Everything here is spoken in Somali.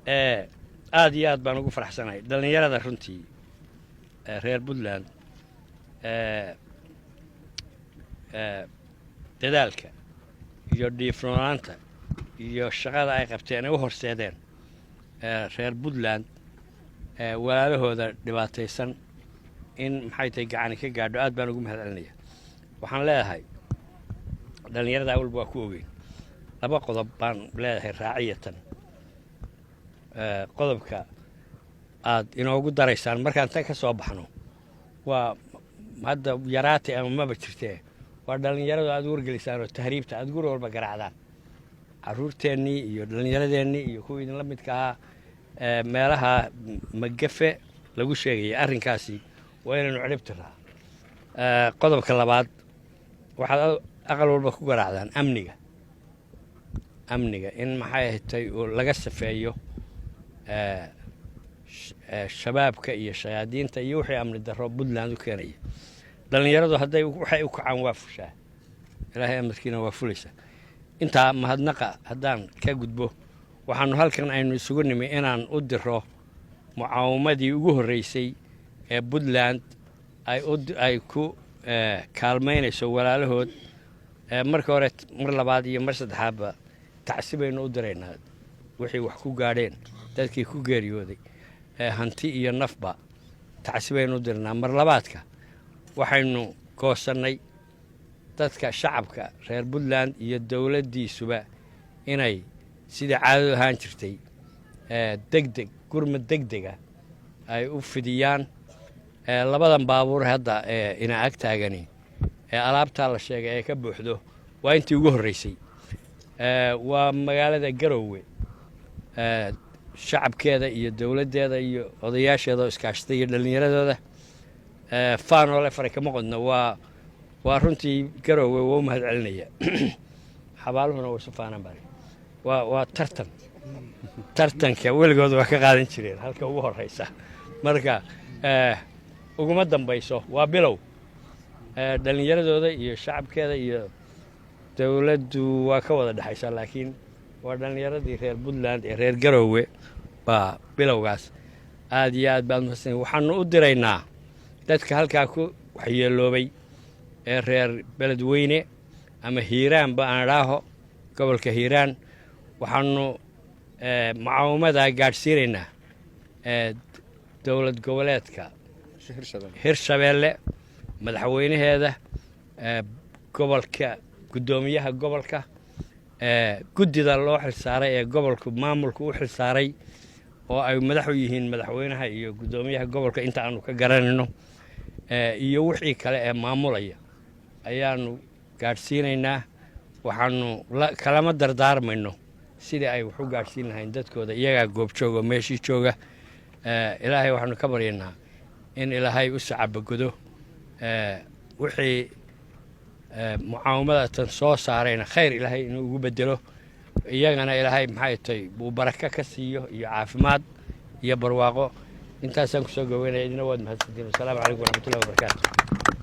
Aad iyo aad baan ugu faraxsanahay dhallinyarada runtii reer Puntland dadaalka iyo dhiifroonaanta iyo shaqada ay qabteen ay u horseedeen reer Puntland walaalahooda dhibaataysan in, maxay tahay, gacani ka gaadho. Aad baan ugu mahad celinaya. Waxaan leedahay dhallinyarada awalba waa ku ogeyn. Laba qodob baan leedahay raaciyatan. Qodobka aad inoogu daraysaan markaan tan ka soo baxno waa hadda yaraatay ama maba jirtee, waa dhallinyaradu aad wargelisaan oo tahriibta aad guri walba garaacdaan, carruurteennii iyo dhallinyaradeenii iyo kuwii idinla midka ahaa meelaha magafe lagu sheegayay. Arrinkaasi waa inaynu cirib tiraa. Qodobka labaad, waxaad aqal walba ku garaacdaan amniga, amniga in, maxay ahatay, laga safeeyo shabaabka iyo shayaadiinta iyo wixii amni darro Puntland u keenaya. Dhallinyaradu hadday waxay u kacaan waa fushaa, Ilaahay amarkiina waa fulaysaa. Intaa mahadnaqa haddaan ka gudbo, waxaanu halkan aynu isugu nimi inaan u diro mucaawamadii ugu horreysay ee Puntland ay ku kaalmaynayso walaalahood. Marka hore, mar labaad iyo mar saddexaadba tacsi baynu u diraynaa wixii wax ku gaadheen, dadkii ku geeriyooday, hanti iyo nafba tacsi baynu u diraynaa. Mar labaadka waxaynu goosannay dadka shacabka reer Puntland iyo dowladdiisuba inay sidii caadadu ahaan jirtay degdeg gurmad degdega ay u fidiyaan. Labadan baabuur hadda ina ag taagani ee alaabtaa la sheegay ee ka buuxdo waa intii ugu horreysay. Waa magaalada Garoowe shacabkeeda iyo dowladdeeda iyo odayaasheeda oo iskaashatay iyo dhallinyaradooda. Faanoole faray kama qodno. Waa runtii Garoowe waa u mahad celinaya. Xabaaluhuna way isu faanaan baa. Waa tartan, tartanka weligood waa ka qaadan jireen halka ugu horreysa. Marka uguma dambayso, waa bilow. Dhallinyaradooda iyo shacabkeeda iyo dowladdu waa ka wada dhexaysaa, laakiin waa dhallinyaradii reer Puntland ee reer Garoowe baa bilowgaas. Aad iyo aad baad mahadsan. Waxaanu u diraynaa dadka halkaa ku waxyeeloobay ee reer Beledweyne ama Hiiraanba aan idhaaho, gobolka Hiiraan, waxaanu mucaawamadaa gaadhsiinaynaa dowlad goboleedka Hirshabeelle, madaxweynaheeda, gobolka, guddoomiyaha gobolka, guddida loo xilsaaray ee gobolku maamulku u xilsaaray oo ay madax u yihiin madaxweynaha iyo guddoomiyaha gobolka inta aanu ka garanayno, iyo wixii kale ee maamulaya ayaanu gaadhsiinaynaa. Waxaanu kalama dardaarmayno sidii ay wax u gaadhsiin lahayn dadkooda, iyagaa goobjooga oo meeshii jooga. Ilaahay waxaanu ka baryaynaa in Ilaahay u sacabagodo wixii mucaawamada tan soo saarayna, khayr Ilaahay inuu ugu bedelo, iyagana Ilaahay, maxay tahay, buu barako ka siiyo iyo caafimaad iyo barwaaqo. Intaasaan kusoo gaweynaya. Idina waad mahadsantiin. Wasalaamu calaykum waraxmatullahi wabarakaatu.